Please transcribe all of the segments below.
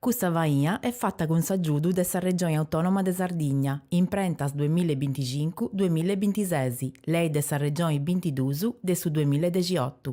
Custa faina est fata cun s'agiudu de sa Regioni Autònoma de Sardigna, Imprentas duamilla e binticincu, duamilla e bintises, Lei de sa Regioni bintidus de su duamilla e dexiotu.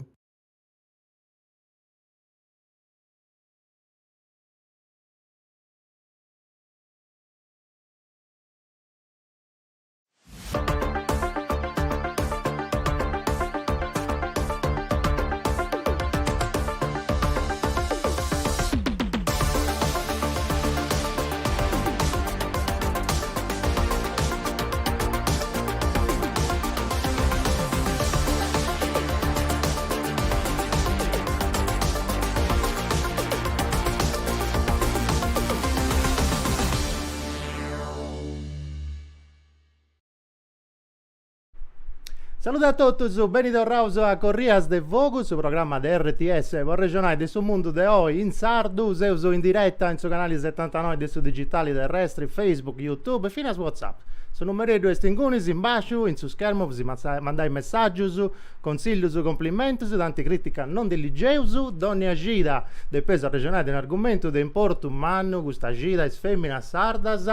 Salude a totus, beni torraus a Corrias de Fogu, su programma de RTS po arrexonai de su mundu de oi in sardu. Seus in direta in su canali setantanoi de su digitali terrestri, Facebook, YouTube e finas WhatsApp. Su numereddu est ingunis in basciu in su schermu po si mandai messàgius, Consillus, complimentus, tanti critica non ndi ligeus, dònnia cida depeus arrexonai de un'argumentu de importu mannu, custa cida is fèminas sardas,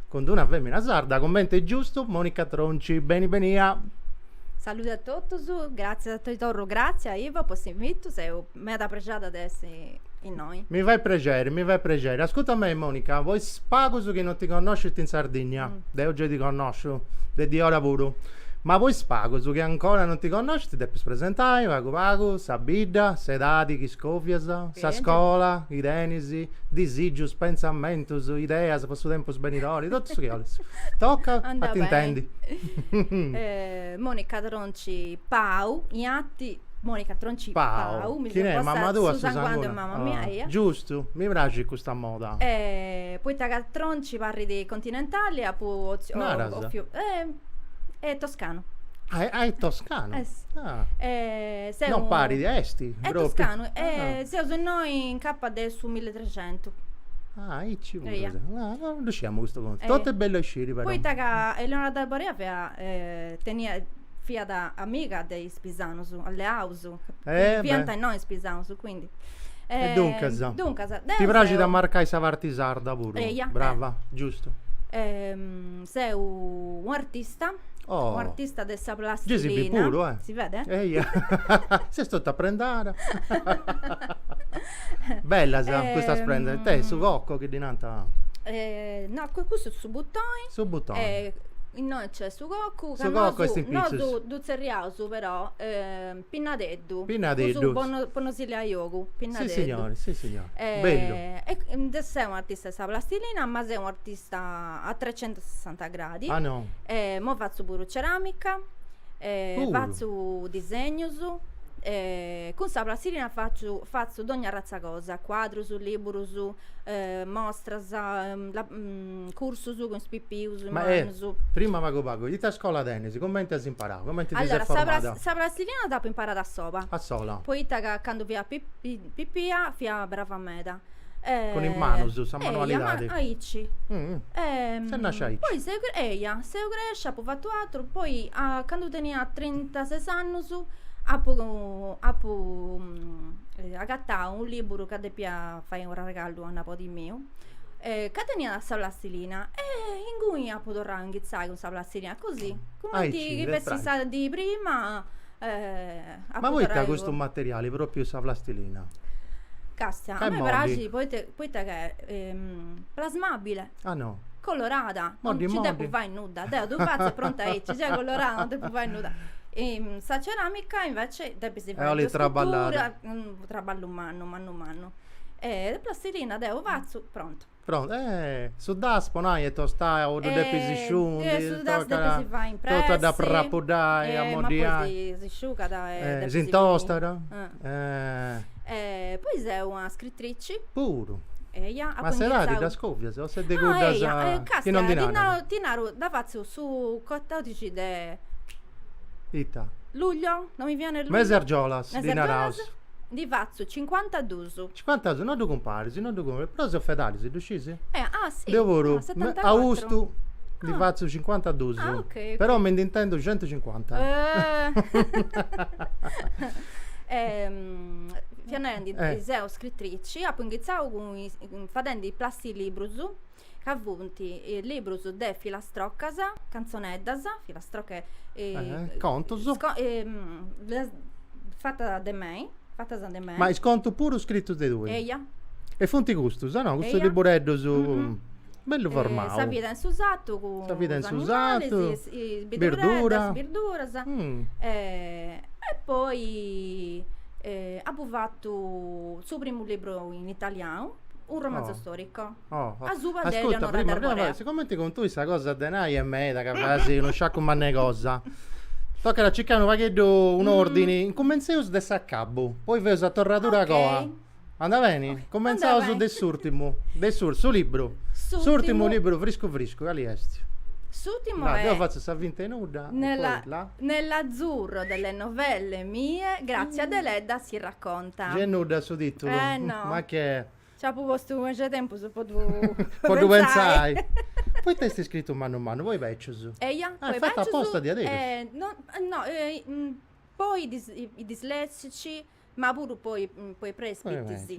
cun d'una fèmina sarda, cumenti est giustu, Monica Tronci, beni benia. Salude a totus, gràtzias, ti torru gràtzias Ivo po s'invitu, seu meda prexada de essi innoi. Mi fait prexeri, mi fait prexeri. Ascurta a mei Monica, po is pagus chi non ti connoscint in Sardigna, deu gei ti connosciu, de diora puru, ma po is pagus chi ancora non ti connoscint ti depis presentai pagu pagu, sa bidda, s'edadi chi scovias, sa scola chi tenis, disigius, pentzamentus, ideas po su tempus benidori, totu su chi 'olis. Toca a t'intendi. Monica Tronci Pau, iati Monica Tronci Pau, Pau, mi seu posta mamma tua su sanguanu de mamma mia, eia. Giustu, mi praxit custa moda. E poita ca Tronci parrit continentali apu Naras? 'ofiu è toscanu. Ah, è toscanu? Eh si. Ah. E seu Non parit, esti È propriu. toscanu e seus innoi incapa de su milletrecentu. Ah, aici puru. Eia. Ah, non ddu sciemu custu contu. Totu est bellu a sciri però. Poita ca Eleonora d'Arborea fiat teniat fiat amiga de is pisanus, alleaus, Eh, fiant beh. innoi is pisanus, quindi. E duncas? Duncas, Ti deu praxit seu a marcai sa parti sarda puru? Eia. Brava, giustu. Seu un'artista, Oh. un'artista de sa Gei si bit plastilina. puru, eh. Si vede? Eia. Ses totu aprendada. Bellas custas prendas. It'est su cocco chi ddi nant? No, custu est su butoni. Su butoni. Innoi nc'est su coccu, Su coccu est in pitzus. Nosu ddu tzerriaus però pinnadeddu. Pinnadeddu. Cussu po no si liai ogu, pinnadeddu. Si signori, si signori. Bellu. E deu seu un'artista de sa plastilina, ma seu un'artista a trecentosessanta gradi. Ah no. E imoi fatzu puru ceramica, fatzu disegnus e cun sa plastilina fatzu fatzu dogna arratza cosa, cuadrus, liburus, mostras, cursus cun is pipius, is Ma mannus. prima pagu pagu, ita scola tenis? Cumenti as imparau? Cumenti ti ses Allora, sa formada? sa plastilina dd'apu imparada a sola. A sola. Poita ca candu fia pipia fia brava meda. Cun is manus, sa manualidadi. Eia, aici. Ses nascia aici. Poi seu eia, seu crescia, apu fatu aturu, poi candu tenia trintases annus apu apu agatau unu liburu ca depia fai unu arregallu a nabodi miu ca teniat sa plastilina e inguni apu torrau a inghitzai cun sa plastilina così, cumenti chi fessit sa dì prima apu Ma poita custu materiali, propriu sa plastilina? Castia, a mei praxit poita poita ca est plasmabile. Ah no. Colorada, non nci depu fai nudda, deu ddu fatzu e pronta aici, giai colorada non depu fai nudda. Sa ceramica invece depis fai duas cotturas, traballu mannu mannu mannu. E plastilina deu fatzu, prontu. Prontu, eh, su das po nai est tostai o ddu depis sciundi, eh, su das depis fai in pressi, totu a dd'aprapuddai, a moddiai. Ma poi si sciugat e depis S'intostat, eh. Poi seu una scritrici. Puru. Eia, Ma s'edadi dda scovias o ses de cuddas chi non ddi narant? Ti naru, dda fatzu su catodixi de Ita? Luglio? Non mi viene luglio. Mesi argiolas, ddi naraus. Ndi fatzu cincuantadus. Cincuantadus, no ddu cumparis, no ddu cumparis, però seus fedalis, ddu scis? Eh, ah si. Deu puru, austu ndi fatzu cincuantadus. Ah, ok, ok. Però mi ndi intendu centucincuanta. Fia narendi, Eh. seu scritrici, apu inghitzau cun is fadendi plastilibrus, ca funt librus de filastrocas, cantzoneddas, filastrocche Contus. Fatas de mei, fatas de mei. Ma is contus puru scritus de tui? Eia. E funt custus, no? Custus Eia. libureddus bellu formau. Sa vida in su satu cun Sa vida in is su animalis, satu, is birdura. bidureddas, birduras. E poi apu fatu su primu libru in italianu, un romanzo storico. Oh, oh. Asuba de Ascurta, Eleonora prima, de prima, Arborea. sigumenti cun tui sa cosa de nai est meda, ca fais unu sciacu mannu 'e cosa, tocat a circai unu pagheddu un'ordini, incumentzeus de s'acabu, poi feus sa torradura Ok. a coa. Andat beni? Cumentzaus beni. de s'urtimu, de s'ur, su libru. S'urtimu. S'urtimu libru friscu friscu, cali est? S'urtimu Là, deu est fatzu sa finta 'e nudda e Nella, poi là. Nell'azzurro delle novelle mie, Grazia Deledda si racconta. Giai nudda su titulu. Eh no. Ma che Nci apu postu meda tempus po ddu Po ddu pentzai. Poita est scritu mannu mannu, po i becius? Eia, Ah, po i est fatu becius. aposta diaderus. No, no, po i dislessici, ma puru po i po i prespitis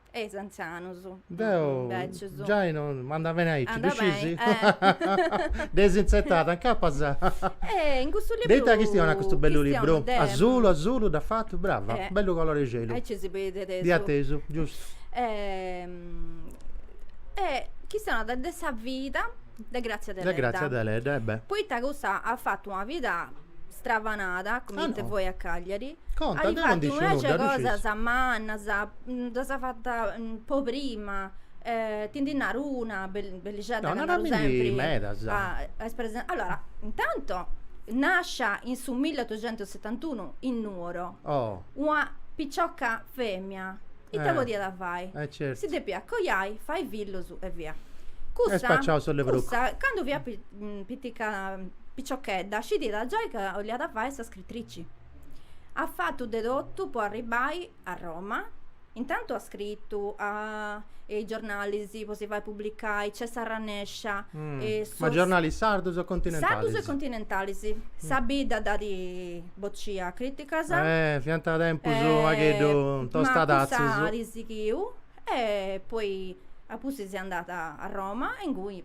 e is antzianus Deu becius. giai non m'andat beni aici, ddu Andat beni, scisi? eh. Desinzetada, incapas. E in custu De libru ita chistionat custu bellu chistiono libru? de Asulu, asulu, dd'at fatu, brava, bellu colore 'e celu. Aici si bidit Di su atesu, giustu. E chistionat de sa vida de Grazia De Deledda. Grazia Deledda, e beh. Poita cussa at fatu una vida stravanada, cumenti Ah, no? foi a Cagliari. Conta, At deu non ndi fatu sciu invece nudda, ddu scis. cosas mannas, ddas at fata po prima, ti ndi naru una bellixedda No, ca naru naramindi sempri medas. a is presen allora, intanto nascia in su milleottoxentosetantunu in Nuoro, Oh. una piciocca femia, ita Eh. podiat fai? Eh certu. Si depiat coiai, fai fillus e via. E Cussa, spaciau s'ollebrucu. cussa candu fiat pitica piciochedda scidiat giai ca 'oliat fai sa scritrici. At fatu de totu po arribbai a Roma, intantu at scritu a is giornalis po si fai publicai, c'est s'arrannescia e Ma sos giornalis sardus o continentalis? Sardus e continentalis. Sa bidda dd'at boccia a criticas. Eh, fiant tempus unu pagheddu Ma tostadatzus. cussa at sighiu e poi a pustis est andada a Roma e ingui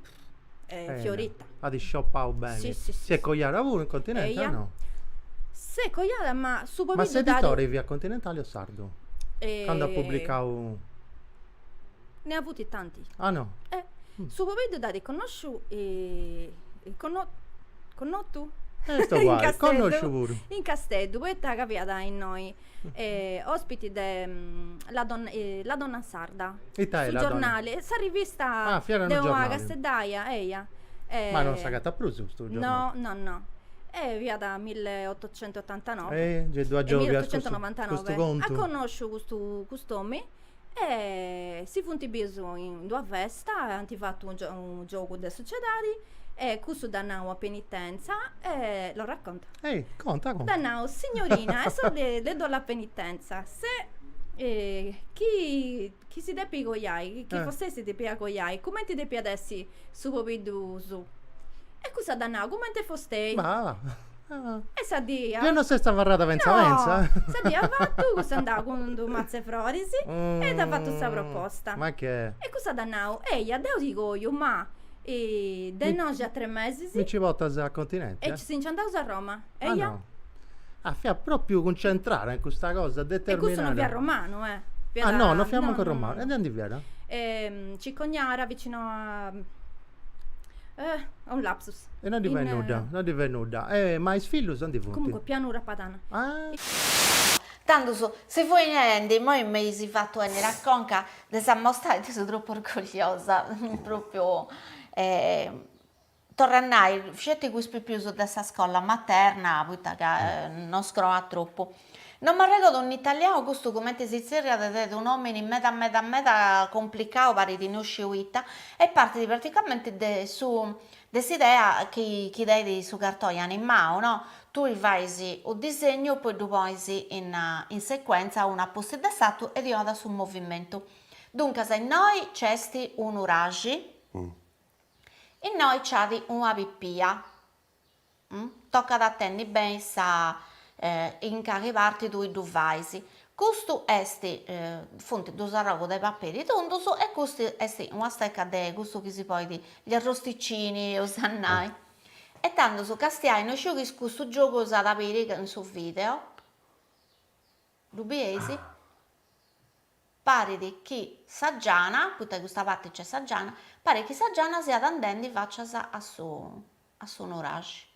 est fiorita. At scioppau beni. Si, si, si. Si est coiada puru in continente o no? S'est coiada ma su Ma pobiddu dd'at. s'editore fiat continentali o sardu? Candu at publicau. Nd'at avuti tanti. Ah no? Eh, su pobiddu dd'at connosciu connotu? Est uguali, connosciu puru. In Casteddu, poita ca fiat innoi ospiti de La donna La donna sarda. Ita est Su La donna? giornali, sa rivista Ah, fiat unu de una giornali. casteddaia, eia. Ma non s'agatat prus custu giornali? No, no, no. E fiat milleottocentottantanovi. Eh, gei ddu agiòbias custu custu contu. At connosciu custu cust'omini e si funt bius in d'una festa, ant fatu unu giogu de sociedadi e cussu dd'at nau a penitenza e lo racconta. Ehi, conta, conta. Dd'at nau, signorina, adesso le le do la penitenza, se chi chi si depit coiai, chi vostei si depiat coiai, cumenti depiat essi su pobiddu suu? E cussa dd'at nau, cumenti fostei. Ma E sa dì. Gei no s'est abarrada pentza pentza. No, sa dì avatu cussa andau cun d'u matz'e froris e dd'at fatu sa proposta. Ma che. E cussa dd'at nau, eia, deu ti coiu, ma de innoxi a tres mesis. Mi nci portas a continente. E si nci andaus a Roma. Ah Eia. no. Ah, fiat propriu cuncentrada in custa cosa, E cussu determinada. no fiat romanu, eh. Ah no, no fiat mancu romanu. E de andi fiat? Cicognara, vicino a Eh, un lapsus. E no ndi fait nudda, no ndi fait nudda. E ma is fillus andi funt? Comunque pianura padana. Ah. Tandus, si fui nendi, immoi m'eis fatu 'enniri a conca de s'ammostai, deu seu tropu orgogliosa, propriu, torru a nai, sceti cun is pipius de sa scola materna, poita ca non scroat tropu. Non m'arregodu in italianu custu cumenti si zerriat tenit unu nomini meda meda meda complicau parit no sciu ita e partit praticamenti de su de s'idea chi chi tenit su cartoni animau no, tui fais u disegnu e poi ddu ponis in in secuenza unu a pustis de s'aturu e ti 'onat su movimentu. Duncas innoi nc'est u nuraxi, innoi nc'at una pipia Tocat a tenni beni sa in cali parti tui ddu fais. Custu est, funt dus arrogus de paperi tundus e custu est una stecca de cussu chi si ponit, gli arrosticini eus a nai. E tandus castiai, no sciu chi custu giogu s'at a biri in su video, ddu bieis? Parit chi sa giana, poita custa parti nc'est sa giana, parit chi sa giana siat andendi facias a su a su nuraxi.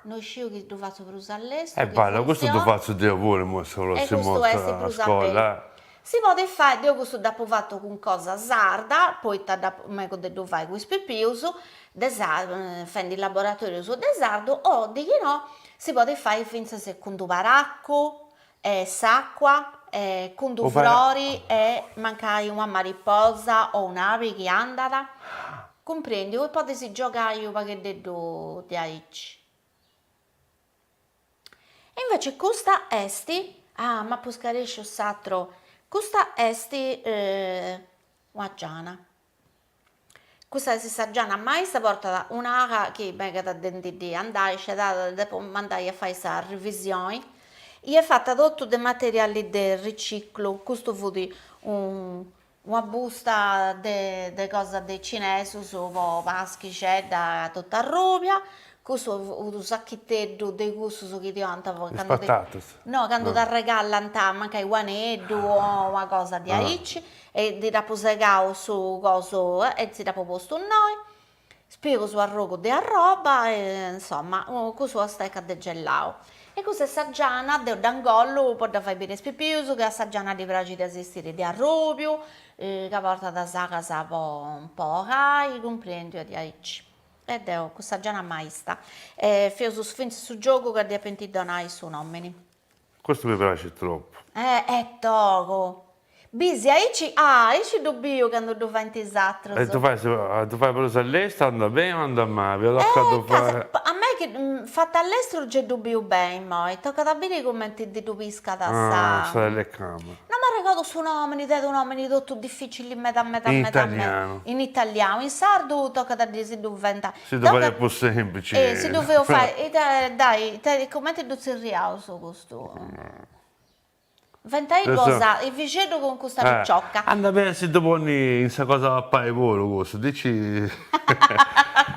No sciu chi ddu fatzu prus a lestru, E chi balla, custu ddu funtzionat. fatzu deu puru imoi sa E prossima custu est 'orta a prus a bellu. scola. Si podit fai, deu custu dd'apu fatu cun cosa sarda, poita dd'apu megu de ddu fai cun is pipius, de sa fendi laboratorius de sardu, o dighinò si podit fai fintzas cun d'u paracu e s'acua e cun d'u frori e mancai una mariposa o un'abi chi andat, cumprendiu, e podis giogai u' pagheddeddu diaici. E invece custa est, ah m'apu scaresciu s'atru, custa est una giana Custa est sa giana maista portat un'aga chi megat de ndi ddi andai scedada depu mandai a fai sa revisioni i est fata totu de materiali de riciclu, custu fut una busta de de cosa de cinesus po Paschixedda totu arrubia, custu fut unu sachiteddu de cussus chi ti 'onant po Is patatas? No, candu t'arregallant mancai u' aneddu o una cosa diaici E ndi dd'apu segau su cosu e nci dd'apu postu innoi, spigu su arrogu de arroba e insoma cussu una stecca de gellau. E custa est sa giana, deu dda ingollu po dda fai biri a is pipius ca a sa giana ddi praxit a si 'estiri de arrubiu, ca portat sa cosa po po 'ogai, cumprendiu e diaici. E deu custa giana maista. E feus fintzas su giogu ca ddi depint donai su nomini. Custu mi praxit tropu. Eh est togu! Bisi aici, ah aici ddu biu candu ddu faint is atrus. E ddu fais, a ddu fai prus a lestru andat beni o andat mali? Tocat a ddu fai. A mei chi fatu a lestru gei ddu biu beni immoi, tocat a biri cumenti ndi ddu piscat sa. Ah, sa telecamera. No m'arregodu su nomini, tenit unu nomini totu dificili meda meda In meda meda. italianu. In italianu, in sardu tocat a ddi si ddu inventai. Si ddu faiat prus semplici. Eh, si ddu feus fai, ita, dai, ita, cumenti ddu tzerriaus custu? Inventai cosa, Efixeddu cun custa picioca. Andat beni a si ddu ponni in sa cosa papai puru custu, dici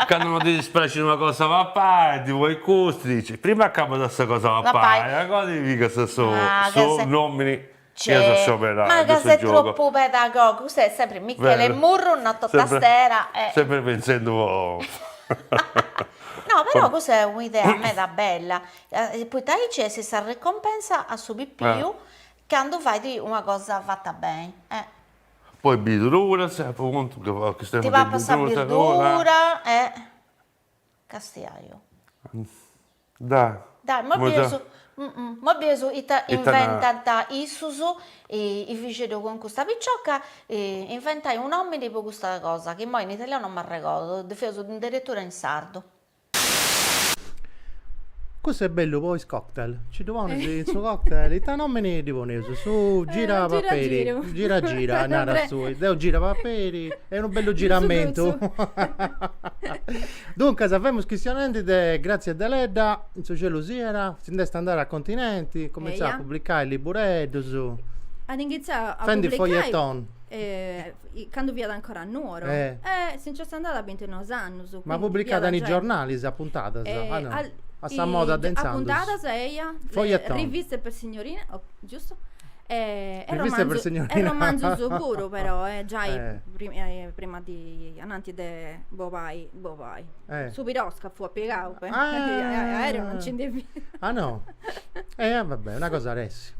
candu non ti dispraxit una cosa papai, ti ponit custu, dici, prima acabas sa cosa papai e a goa ti pigas su su nomini chi as a scioberai Ma de ca su ses giogu. tropu pedagogu, custu est sempri Michele Murru no tastera e. Sempri pentzendu po. No, però custa est un'idea meda bella, poita aici est sa ricompensa a su pipiu candu fait una cosa fata beni. Poi birduras, apuntu, Ti papas sa birdura e castiaiu. Dai. Dai, immoi bieus, immoi bieus ita inventant issus, Efixeddu cun custa picioca, inventai unu nomini po custa cosa, chi immoi in italianu non m'arregodu, ddu feus in deretura in sardu. Cussu est bellu po is cocktail, nci ddu ponis in su cocktail, ita nomini ddi poneus? Su gira paperi, gira gira, naras tui, deu gira paperi, est unu bellu giramentu. Duncas femus chistionendi de Grazia Deledda, in su cielu siat, si nd'est andada a continenti, cumintzat a publicai libureddus. At inghitzau a Fendi publicai foglieton. candu fiat ancora a Nuoro e si nc'est andada a bintinois annus. Ma publicada in is giornalis a puntadas, ah no? A sa moda de intzandus. A puntadas eia, Foglieton. Riviste per signorine, giustu? E Riviste per signorine. E romanzus puru però, giai prima di, ananti de bobai, bobai. Su piroscafu at pigau, aereo non nci ndi fiat. Ah no? E va bè, una cosa at essi.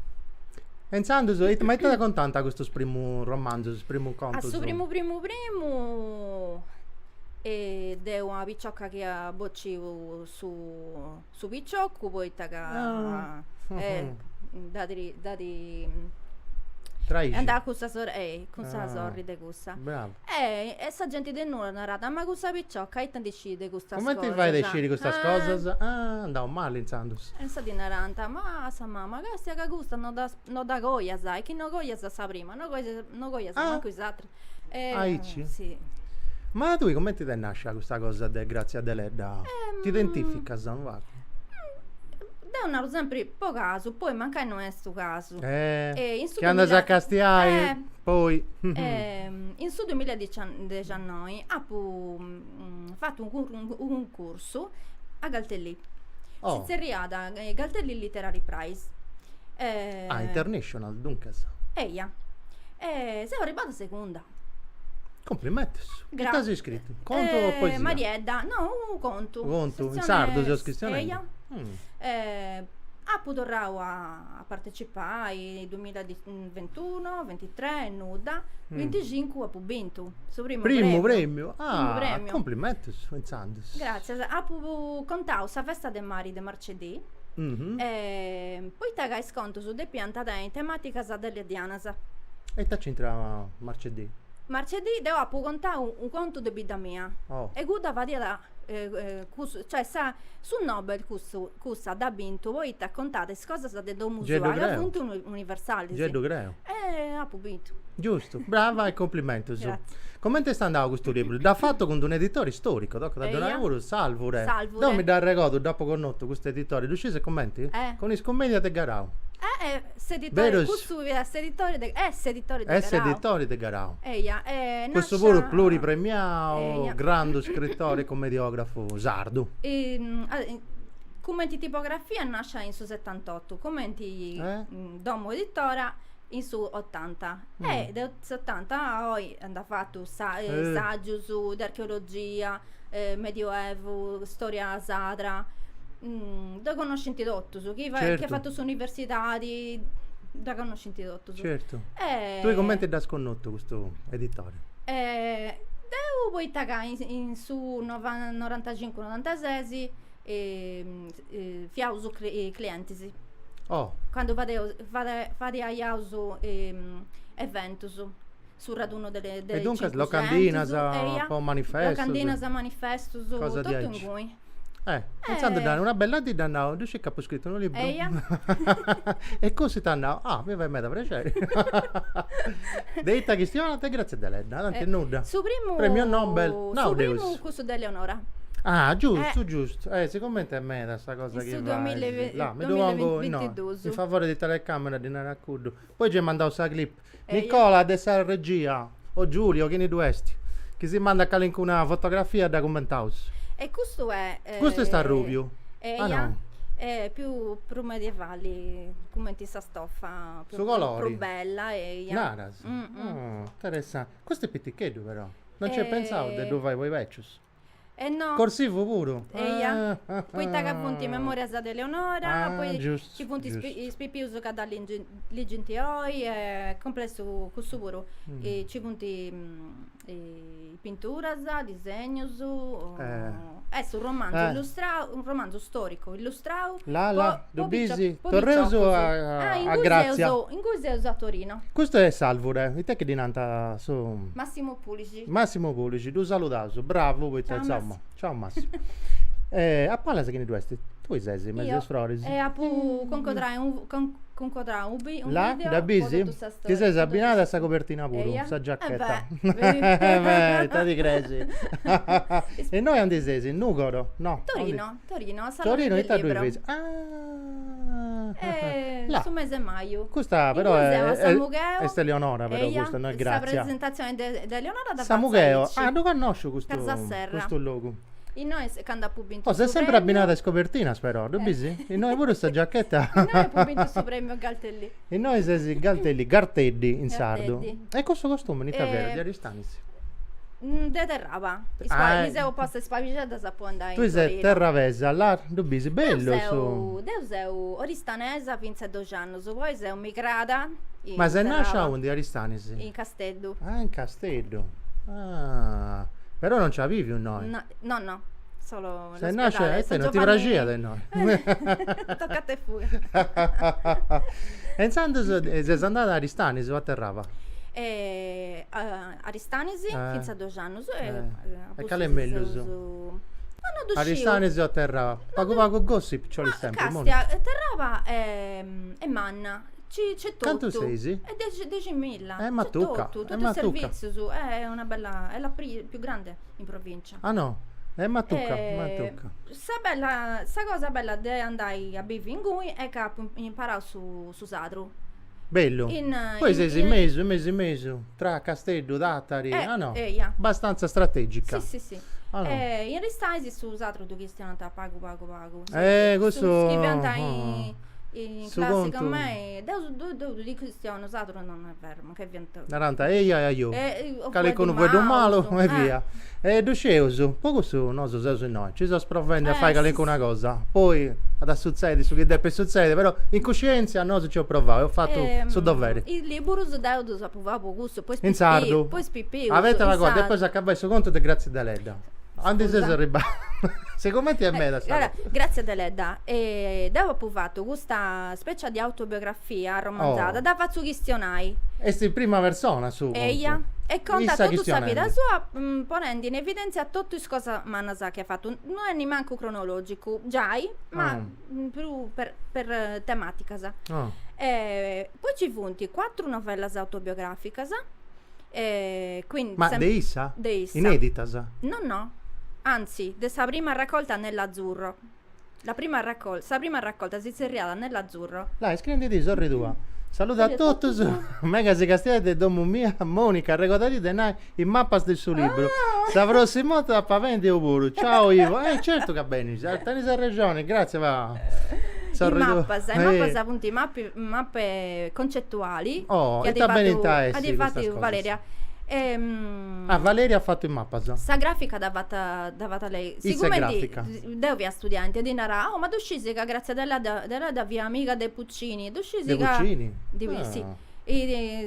E intzandus, ma ita contant custus primus romanzus, is primus contus? A su primu primu primu de una picioca chi at bociu su su piciocu poita ca dd'at dd'at Traixi. Andat cun sa sorri eh cun sa sorri de cussa. Bravu. E e sa genti de Nuoro narat, ma cussa picioca ita ndi scit de custas cosas. Cumenti fait a sciri custas cosas? Ah, andau mali intzandus. E insa ddi narant, ma a sa mama, castia ca custa no dda no dda coias e chi no coias sa prima no coias no coias mancu is ateras. Aici? Si. Ma tui cumenti t'est nascia custa cosa de Grazia Deledda? Ti identificas unu pagu? Deu naru sempri po casu, poi mancai no est su casu. Eh, in su chi andas a castiai, poi. In su duemiladexannoi apu fatu unu cuncursu a Galtellì. Si zerriat Galtellì Literary Prize. Ah, international, duncas. Eia. E seu arribada segunda. Complimentos. Ita as iscritu? Contu o poesia? Mariedda, no, unu contu. Contu, in sardu seus chistionendi? Eia. Apu torrau a partecipai duemilavintunu, bintitres, nudda, binticincu apu bintu su primu premiu. Primu premiu? Ah, complimentos, intzandus. Gratzias, apu contau sa festa de mari de Marceddì, poita ca is contus depiant tenni tematicas deleddianas. E ita c'intrat Marceddì? Marceddì deu apu contau unu contu de bidda mia e cudda fadiat cussu, cioè sa su Nobel cussu cussa dd'at bintu poita contat is cosas de domu sua ca funt universalis. Gei ddu creu. E apu bintu. Giustu, brava e complimentus. Comenti est andau custu libru? Dd'at fatu cun d'unu editori storicu, tocat a ddu nai puru, Salvure. Salvure. Deu mi dd'arregodu, dd'apu connotu custu editori, ddu sciis cumenti? Cun is cummedias de Garau. Eh, s'editore, Berus? cussu fiat s'editore de, est s'editore de Garau. Est s'editore de Garau. Eia, e nascia... Cussu puru pluripremiau, Eia. grandu scritori e commediografu sardu. Cumenti tipografia nascia in su setantotu, cumenti eh? domu editora in su otanta. Mm. E de s'otanta a oi nd'at fatu sa, eh. saggius de archeologia, eh, medioevu, storia sadra, dda connoscint totus, chi fa, chi at fatu s'universidadi, dda connoscint totus. Certu. E... Tui cumenti dd'as connotu custu editore? E... Deu poita ca in, in su norantacincu norantasesi eh, fiaus clientis. Oh. Candu fadeus, fade, fadiaiaus eventus su raduno de de E duncas locandinas po manifestus. Locandinas, manifestus, totu inguni. Eh, intzandus dd'at una bella dì dd'at nau, ddu scis ca apu scritu unu libru? Eia. E cussu t'at nau, ah, mi fait meda prexeri. De ita chistionat e Grazia Deledda, tanti nudda. Su primu Premiu Nobel, nau Su primu cussu de Eleonora. Ah, giustu, giustu. Eh, sigumenti est meda sa cosa chi fais. Là, mi ddu pongu innoi, in favore di telecamera ddi naru a cuddu. Poi gei mandaus sa clip. Nicola de sa regia, o Giulio, chini ddu est, chi si mandat calincuna fotografia dda cummentaus. E custu est. Custu est arrubiu. Ah no. Est più prus medievali, cumenti sa stoffa Su colori. prus bella eia. Naras? Oh, interessanti. Custu est piticheddu però. Non nc'ia pentzau de ddu fai po is becius. E no. Corsivu puru. Eia. Poita ca funt memorias de Eleonora, ah, poi giustu, ci funt giustu. is pipius ca dda ligint oi, est complessu cussu puru. Mm. E ci funt pinturas, disegnus, eh. est unu romanzu eh. illustrau, unu romanzu storicu illustrau La la, ddu bisi, torreus a, ah, a Grazia. Ingui seus a Torino. Custu est Salvure, ita chi ddi nant su... Massimo Pulixi. Massimo Pulixi, ddu saludaus, bravu poita insomma. Ciao Massimo. E a palas chini ddu est? Tui ses in mesu a is froris. E apu concodrau un concodrau un video Là, dda bisi? Ti ses abbinada a sa cobertina puru, sa giacchetta. Eh beh, ita ti cresi. E innoi aundi ses? In Nugoro? No. Torino, Torino, a Salone Torino, del ita ddui Libro. fais? Ah! Eh, su mese 'e maju. Custa però est est Eleonora però custa, no est Grazia. Sa presentatzione de de Eleonora dda fatzu Samugheo, ah ddu connosciu custu custu logu. Innoi est candu apu bintu Oh, su ses sempri premiu. abbinada a is cobertinas però, ddu bisi? Innoi puru sa giacchetta. Innoi apu bintu su premiu Galtellì. Innoi ses Galtellì, Garteddi in sardu. Garteddi. E cussu costumini ita fiat, de Aristanis? De Terraba. Ah, Mi seu posta is pabixeddas po andai in Tui ses Torino. terrabesa, là, ddu bisi, bellu Deu su. seu, deu seu oristanesa fintzas a doxi annus, poi seu migrada in Ma ses nascia Terraba. aundi, Aristanis? In Casteddu. Ah, in Casteddu. Ah, però non nci as biviu innoi. No, no, no, solo Ses nascia, e te non ti praxiat innoi. Toccata e fuga. E intzandus ses andada a Aristanis o a Terraba? Aristanis, fintzas a doxi annus e E cali est mellus? Ma no ddu sciu. Aristanis o Terraba? Pagu pagu gossip nci 'olit sempri, Ma castia, Terraba est manna, Ci c'est totu. Cantu seis? E deximilla. Eh ma tuca. Totu, totu is servitzius, è una bella, è la più grande in provincia. Ah no? E m'atucat, m'atucat. Sa bella, sa cosa bella de andai a bivi inguni est ca apu imparau su su sadru. Bellu. Poi ses in mesu, in mesu, in mesu, tra Casteddu, Tatari, ah no? Eia. Abastanza strategica. Si, si, si. Ah no. In Aristanis su sadru ddu chistionant pagu pagu pagu. Eh, cussu. Is chi fiant in in classi con mei, deu deu ddu chistionu sadru non est veru, mancai fiant. Narant eia e ajò. Calincunu fueddu malu e via. E ddu scieus, po cussu nosu seus innoi, nci seus provendi a fai calincuna cosa, poi at a sutzedi su chi depit sutzedi, però in cuscientzia nosu nci eus provau, eus fatu su doveri. Is liburus deu ddus apu fatu po cussu, po is In sardu? po is pipius. Abeta una cosa, depeus acabai su contu de Grazia Deledda. Aundi seus arribbaus? Sigumenti est meda sa Allora, Grazia Deledda, deu apu fatu custa specia di autobiografia romanzada, dda fatzu chistionai. Est in prima persona su contu. Eia, e contat totu sa vida sua ponendi in evidèntzia totu is cosas mannas chi at fatu, no est nimancu cronologicu, giai, ma prus per per tematicas. Poi ci funt cuatru novellas autobiograficas E quindi Ma de issa? De issa. Ineditas? No no, anzi, de sa prima raccolta Nell'azzurro. La prima raccolta, sa prima raccolta si zerriat Nell'azzurro. Là, iscriendi·ti sorri tua. Saludu a totus, mega si castiais de domu mia, Monica, arregodadì de nai is mapas de su libru. Sa prossima 'orta ap'a benni deu puru. Ciao Ivo. Eh certu ca benis, tenis arrexoni, gratzias va. Sorri tua. Is mapas, is mapas funt mappe mappe concettuali Oh, chi at ita benint a fatu, essi at custas fatu cosas? Valeria. Ah, Valeria at fatu is mapas. Sa grafica dd'at fata dd'at fata lei. Issa est Sigumenti grafica. deu fia studianti e ddi narà, oh ma ddu scisi ca Grazia Deledda Deledda fiat amiga de Puccini, ddu scisi De ca Puccini? De si.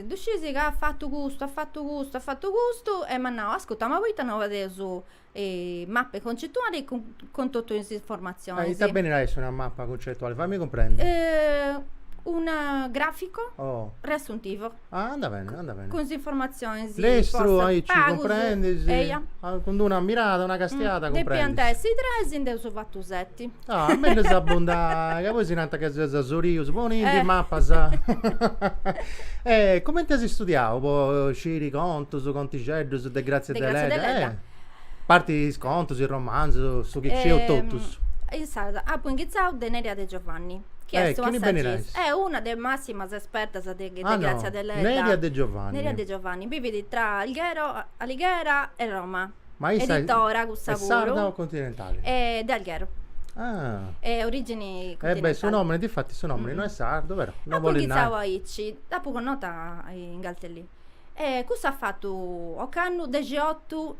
Ddu scisi ca at fatu custu, at fatu custu, at fatu custu e m'at nau, ascurta, ma poita no fadeus mappe concettuali cun cun totu is informatzionis. E ita benit a essi una mappa concettuali? Fammi cumprendi. Una grafico oh. riassuntivo. Ah, anda bene, anda bene. Cun is informatzionis Lestru, aici cumprendis. Eia. Cun d'una mirada, una castiada cumprendis. Depiant essi tres, nd'eus fatu seti. Ah, mellus abbundai, ca poi si nant ca seus asurius, ponindi is mapas. E cumenti as studiau po sciri contus, contixeddus de Grazia Deledda? A parti is contus, is romanzus, su chi scieus totus. Insaras, apu inghitzau de Neria De Giovanni, chi est una saggista, est una de is massimas espertas de Grazia Deledda. Neria De Giovanni. Neria De Giovanni, bivit tra Alghero, Alighera e Roma. Ma issa Editora cussa est puru. sarda o continentali? De Alghero. Ah. E origini Eh beh, continentali. su nomini, difatti su nomini no est sardu, però no Apu bolit nai. inghitzau aici, dd'apu connota in Galtellì. E cussa at fatu ocannu dexiotu,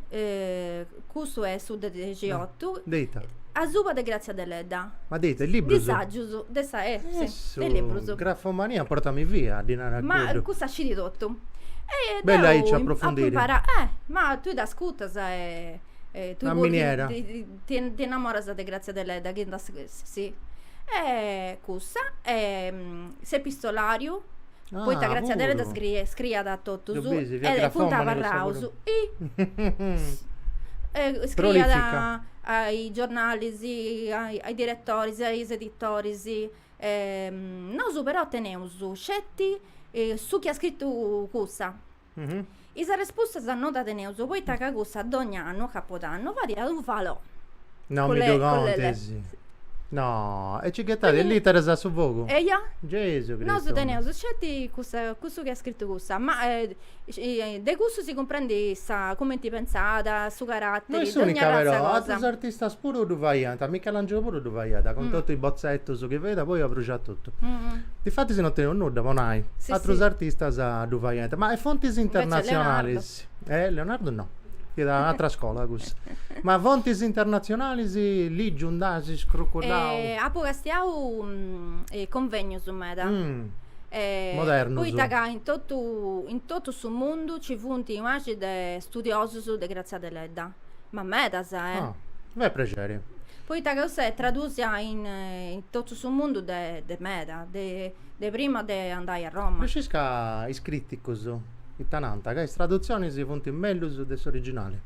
cussu est su de dexiotu. De ita? Asuba de Grazia Deledda. Ma de ita? Is librus? Di saggius, de sa, eh, si, de librus. Grafomania portami via, ddi narat Ma cuddu. cussa scidi totu. E Bellu deu aici apu aprofundiri. imparau, eh, ma tui dd'ascurtas e e tui Una puru miniera. ti ti ti innamoras de Grazia Deledda, chi nd'as, si. E cussa, e s'epistolariu Poita Ah, Grazia Deledda puru. scriet scriiat a totus Ddu bisi, fiat e funt grafomani cussa abarraus. puru. E scriiat Prolifica. a is giornalis, a is diretoris, a is editoris. Nosu però teneus sceti su chi at scritu cussa. Is arrespustas no dda teneus poita ca cussa dogna annu a capodannu fadiat unu falò. No mi ddu contis. No, e ci ghetat is literas a su fogu? Eia. Gesu Cristu. Nosu teneus sceti cussa, cussu chi at scritu cussa, ma de cussu si cumprendit sa cumenti pentzat, su No caratteri, est s'unica dogna arratza però, cosa. atrus artistas puru ddu faiant, Michelangelo puru ddu faiat, cun totu is botzetus chi faiat, poi abruxat totu. Difatis no teneus nudda po nai, atrus artistas ddu faiant, ma e fontis internatzionalis? Eh Leonardo no, fiat un'atra scola cussa. Ma fontis internatzionalis lìgiu nd'as scrucuddau? Apu castiau convegnus meda. Modernus. Poita ca in totu in totu su mundu ci funt una 'axi de studiosus de Grazia Deledda, ma medas eh. Ah, fait prexeri. Poita ca cussa est tradusia in in totu su mundu de de meda, de de prima de andai a Roma. Ddu scis ca is criticus ita nant? Ca is tradutzionis funt mellus de s'originali.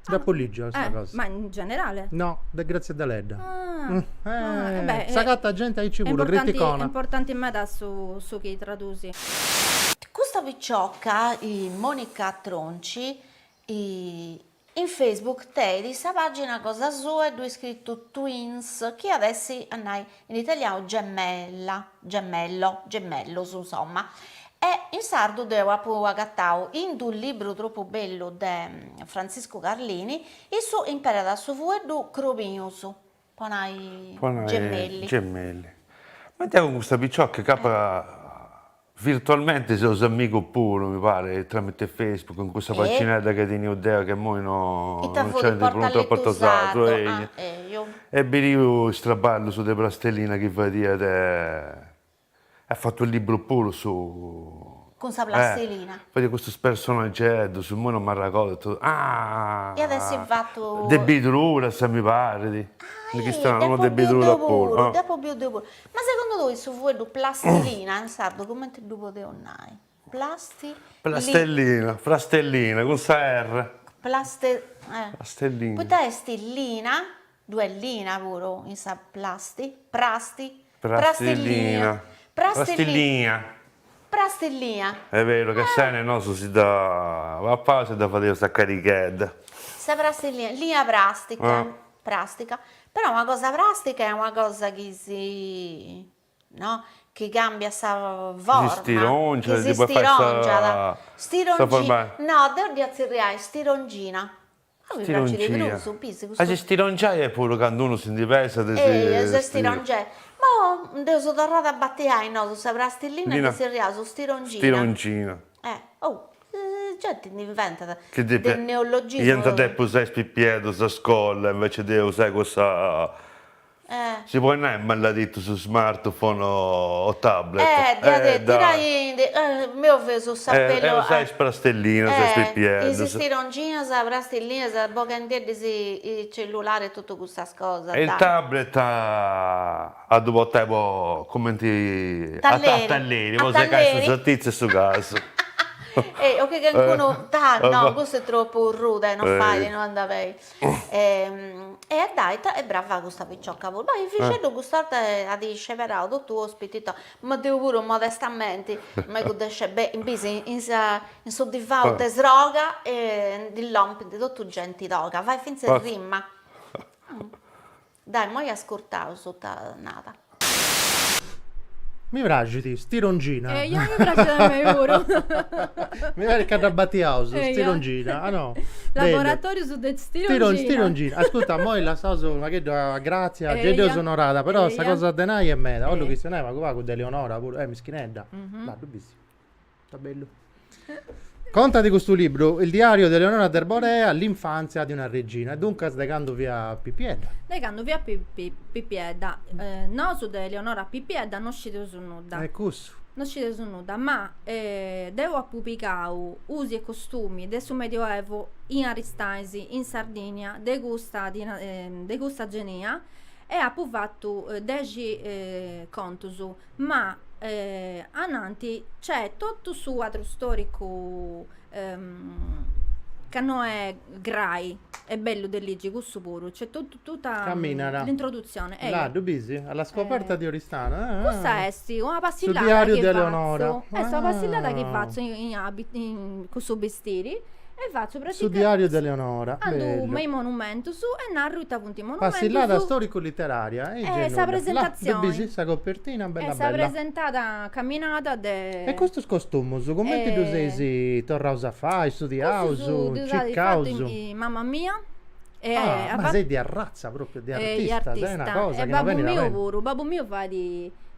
Dd'apu ligiu custa cosa. Ma in generale? No, de Grazia Deledda. Ah, eh beh. S'agatat genti aici puru, criticona. Est importanti meda su su chi tradusi. Custa picioca, Monica Tronci. In Facebook tenit sa pagina cosa sua e ddui scritu Twins, chi at essi, a nai in italianu, gemella, gemello, gemellos, insomma. E in sardu deu apu agatau in d'unu libru tropu bellu de Frantziscu Carlini, issu imperat su fueddu crobinus po nai gemelli. Gemelli. Ma deu cun custa picioca capa virtualmente seus amigus puru, mi parit, tramite Facebook, cun cussa paginedda chi teniu deu che immoi no Ita nc'est prus Portallettu Sardu, ah eju. E biriu is traballus de plastelina chi fadiat e at fatu unu liburu puru su. Cun sa plastilina. Fadiat custus personaggeddus, immoi non m'arregordu, ah! Iat essi fatu. De biduras mi parit. Ah, dd'apu biu deu puru, dd'apu biu deu puru. Ma segundu tui su fueddu plastilina in sardu cumenti ddu podeus nai? Plasti. Plastellina, prastellina, cun sa erre. Plaste. Plastellina. Poita est lina, ddu est lina puru in sa plasti, prasti, prastellina, prastellina. Prastellina. Est beru ca sene nosu si dda papaus e dda fadeus a carighedda. Sa prastellina, lina prastica, prastica, però una cosa prastica est una cosa chi si no, chi cambiat sa forma, si stirongiat, chi si stirongiat, stirongi, no deu dd'ia tzerriai stirongina, a mi praxit de prus, bis custu. A si stirongiai est puru candu unu si ndi pesat e si. Eia, si stirongiai, ma dd'eus torrada a batiai nosu sa prastillina e dda tzerriaus stirongina. Stirongina. Oh, genti ndi inventat de neologismus. Iant a depi usai is pipieddus a scola invece de usai cussa Si podit nai maladitu su smartphone o tablet. Eh, dda tirai ndi, meu feus s'apellu. E usai is prastellinas a is pipieddus. Is stironginas, prastellinas, boghendeddis i cellulari e totu cussas cosas, dai. E il tablet a ddu portai po cumenti a talleri, po segai sa sartizza e su casu. O chi calincunu, no, cussu est tropu rude, no fait, no andat beni. E dai, est brava custa picioca puru. Ma Efixeddu custa 'orta at sceberau totu ospiti togus, ma deu puru modestamenti megu de sceberai, bis in sa in su divau de sroga ndi lompint totu genti toga, fait finzas rima. Dai, immoi ascurtaus ita nat. Mi praxit, stirongina. Eia, mi praxit a mei puru. Mi parit ca dda batiaus, stirongina, ah no. Laboratorius de stirongina. Stirongina. Ascurta, moi lassaus unu pagheddu a Grazia, gei dd'eus onorada, però sa cosa de nai est meda, 'ollu chistionai pagu pagu de Eleonora puru, eh mischinedda. Là, ddu bisi. Ita bellu. Contat custu libru, Il diario di Eleonora d'Arborea, l'infanzia di una regina, e duncas de candu fiat pipiedda. De candu fiat pipiedda. Nosu de Eleonora pipiedda no scideus nudda. E cussu. No scideus nudda, ma deu apu pigau usi e costumi de su Medioevo in Aristanis, in Sardigna, de custa de custa genia e apu fatu dexi contus Ma ananti c'est totu su cuadru storicu ca no est grai, est bellu de ligi cussu puru, c'est totu tuta Camminat. l'introduzione. Là, ddu bisi? Alla scoperta di Oristano. Ah, Custa est una passillada Su diariu chi de Eleonora. fatzu, est una passillada chi fatzu in abiti in cussu bistiri E fatzu praticamenti. Su diariu de Eleonora. Andu me is monumentus e narru ita funt is monumentus. Passillada storicu-literaria. E sa presentatzioni. Là, ddu bisi sa copertina bella bella. E sa presentada caminada de. E custus costumus, cumenti ddus eis torraus a fai, studiaus, circaus? Custus ddus at fatu mama mia. Ah, ma seis di arratza propriu, di artistas, est una cosa chi no benit a E babbu miu puru, babbu miu fait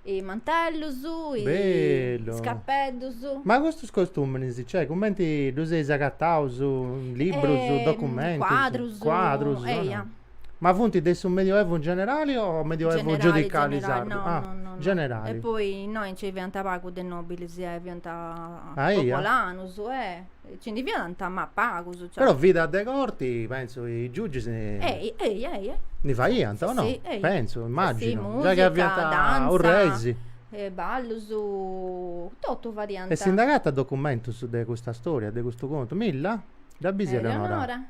i mantellus, is capeddus. Ma custus costuminis, cioè, cumenti ddus eis agataus, librus, documentus? Cuadrus. Cuadrus, eia. Ma funt de su Medioevu in generali o Medioevu giudicali sardu? No, no, no. Generali. E poi innoi nci fiant pagu de nobilis, fiant popolanus, e Nci ndi fiant, ma pagus, cioè. Però vida de corti, penso, i giugis Ei, ei, ei. Ndi faiant, o no? Sì, ei. Penso, immagino. Sì, Già chi musica, fiant danza, urreis. ballus, totu fadiant. E si nd'agatat documentus de custa storia, de custu contu? Milla? Dda bisi Eleonora? Eleonora.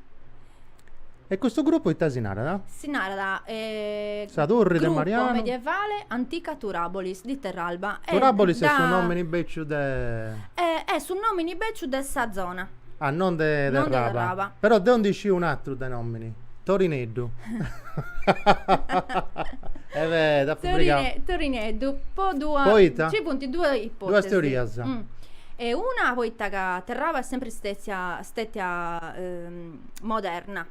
E custu gruppu ita si narat? Si narat Sa Turri de Marianu. Gruppo medievale Antica Turabolis di Terralba. Turabolis est su nomini becciu de. Est su nomini becciu de sa zona. Ah, non de Non de Terraba. Terraba. Però deu ndi sciu un'atru de nomini, Torineddu. E beh, t'apu frigau. Torine, Torineddu, po duas... Poita? Nci funt duas ipotesi. Duas teorias. E una poita ca Terraba est sempri stetia stetia moderna.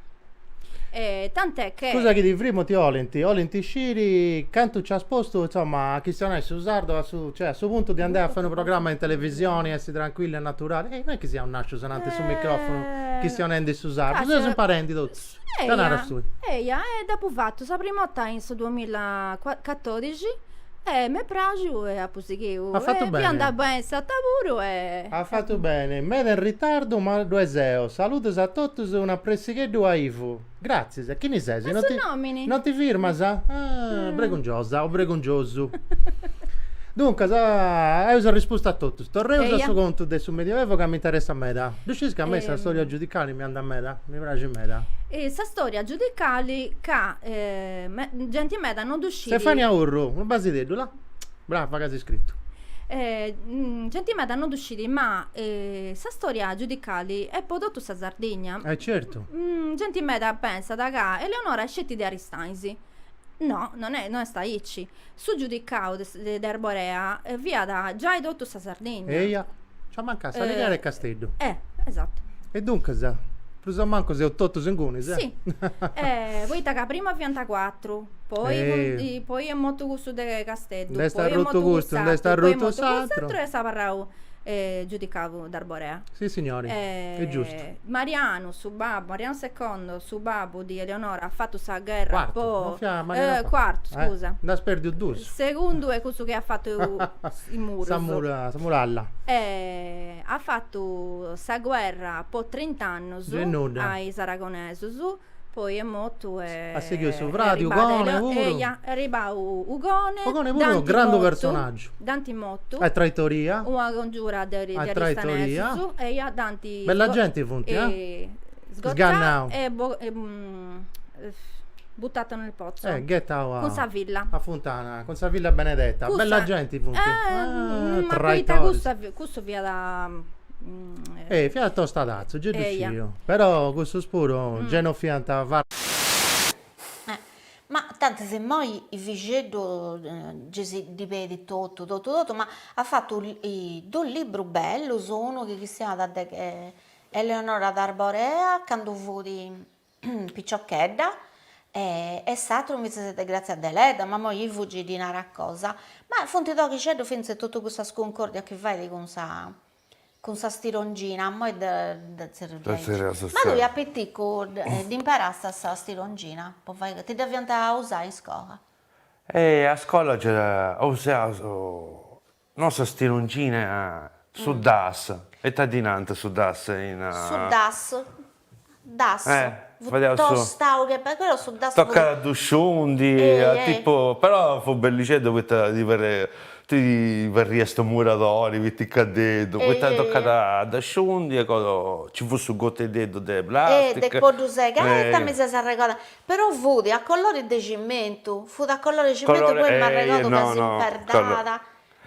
E tant'è che. Scusa chi ti frimu ti 'olint, 'olint sciri cantu ci as postu, insomma, a chistionai su sardu a su, cioè a su puntu de andai a fai unu programma in televisioni, essi tranquillu e naturali, e non est chi siaus nascius ananti 'e su microfonu chistionendi su sardu, seus imparendi totus, ita naras tui? Eia, e dd'apu fatu sa prima 'orta in su duamillacatodixi E m'est praxiu e apu sighiu. At fatu bene. E fiat andau beni s'ata puru e. At fatu bene. Meda in ritardu ma ddue seo. Saludos a totus e un'apressigheddu a Ivu. Gratzias. E chini ses? Ma su nomini. Non ti firmas? Ah, bregungiosa o bregungiosu. Duncas, eus arrespustu a totus. Torreus a su contu de su Medioevo ca m'interessat meda. Ddu scis ca a mei sa storia giudicali mi andat meda? Mi praxit meda. Sa storia giudicali ca genti meda non ddu scit. Stefania Urru, unu basideddu, là. Brava ca as iscritu. Genti meda non ddu scit ma sa storia giudicali est po totu sa Sardigna. E certu. Genti meda pensat ca Eleonora est sceti de Aristanis. No, non est, non est aici. Su giudicau de de Arborea fiat giai totu sa Sardigna. Eia, nci amancat S'Alighera e Casteddu. Eh, esattu. E duncas, prus o mancu seus totus ingunis, eh? Si, poita ca prima fiant cuatru, poi poi est mortu cussu de Casteddu, Nd'est poi est arrutu mortu custu, nd'est cuss'atru, poi est arrutu mortu s'atru. cuss'atru e est abarrau giudicau d'Arborea. Sissignori, est giustu. Marianu, su babbu, Marianu secondo, su babbu di Eleonora at fatu sa gherra Cuartu, po non fiat Marianu cuartu, scusa. Nd'as perdiu dus. Segundu est cussu chi at fatu is murus. Sa mura, sa muralla. E at fatu sa guerra po trint'annus a is aragonesus Poi est mortu e. At sighiu su fradi Ugone puru. Eia, est arribau Ugone. Ugone puru unu grandu personaggiu. Dd'ant mortu. A traitoria. Una congiura de aristanesus. Eia, dd'ant. Bella genti funt, eh. Sgannau. E buttato nel pozzo. Eh, ghetau a. Cun sa filla. A funtana, cun sa filla benedetta. Bella genti funt. Ma poita cussu fiat Eh, fiat tostadatzu, gei ddu sciu. Però cussus puru gei no fiant far. Ma tanti immoi is fixeddus gei si ddi pedit totu totu totu, ma at fatu dus librus bellus, unu chi chistionat de Eleonora d'Arborea candu fut piciochedda e s'atru invetzes de Grazia Deledda, ma immoi Ivu gei ddi narat cosa, ma funt toghixeddus fintzas totu cussas cuncordias chi fait cun sa cun sa stirongina, immoi dda tzerriu diaici. Ma tui a piticu dd'imperasta sa stirongina po fai, ti dda fiant usai in scola? E a scola nc'era, usaus No sa stirongina, su das, ita ddi nant su das in. Su das, das, Eh, fut fadeus su. tostau che però su das fut. Tocat a ddu sciundi, tipu, però fut bellixeddu poita ti ti parriast unu muradori piticheddeddu, poita tocat a dda sciundi e cosa, nci fut su goteddeddu de plastica. Eh, de po ddu segai, ita mi ses arregodau, però fut a colori de cimentu, fut a colori de cimentu poi m'arregodu ca s'imperdat